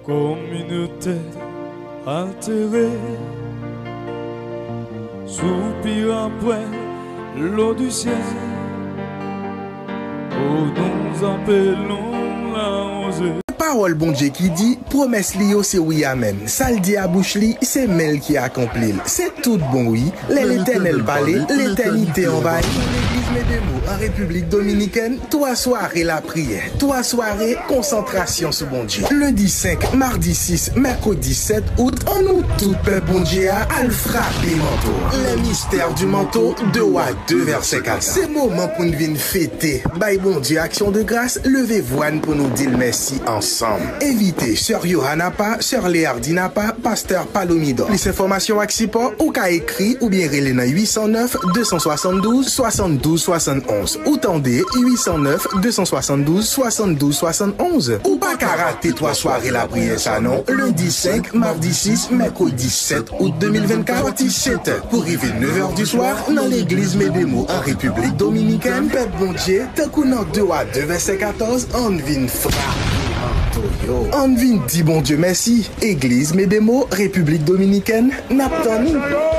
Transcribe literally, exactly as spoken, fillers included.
Kominote altere, soupir apre lo di syèl, o nou apelon lawoze. Pawòl Bondye ki di, pwomès li yo se wi amèn. Sa l di a bouch li, se men l ki akonpli l. Se tout bon wi. Lè Letènèl pale, letènite anvayi. Nan legliz Medemo, an Repiblik Dominikèn, twa sware lapriyè, twa sware konsantrasyon sou Bondye. Lendi senk, madi sis, mèkredi sèt out, annou tout pèp Bondye a al frape manto a. Les mystères du manteau, deux Rois deux, verset quatre. Se moman pou n vin fete, bay Bondye aksyon de gras, leve vwa n pou nou di l mèsi ansanm. Envite Sè Yohana Pa, Sè Leardina Pa, Pastè Palomidò. Plis enfòmasyon ak sipò, ou ka ekri oubyen rele nan uit san nèf, de san swasanndouz, swasanndouz, swasannonz. Ou tande, uit san nèf, de san swasanndouz, swasanndouz, swasannonz. Ou pa ka rate twa sware lapriyè sa non, lendi senk, madi sis, mèkredi sèt out de mil vennkat, soti sèt è pou rive nèf è di swa, nan legliz Medemo an Repiblik Dominikèn. Pèp Bondye, tankou nan de Wa de vèsè katòz, ann vin frape manto yo. Ann vin di Bondye mèsi. Egliz Medemo, Repiblik Dominikèn, n ap tann ou.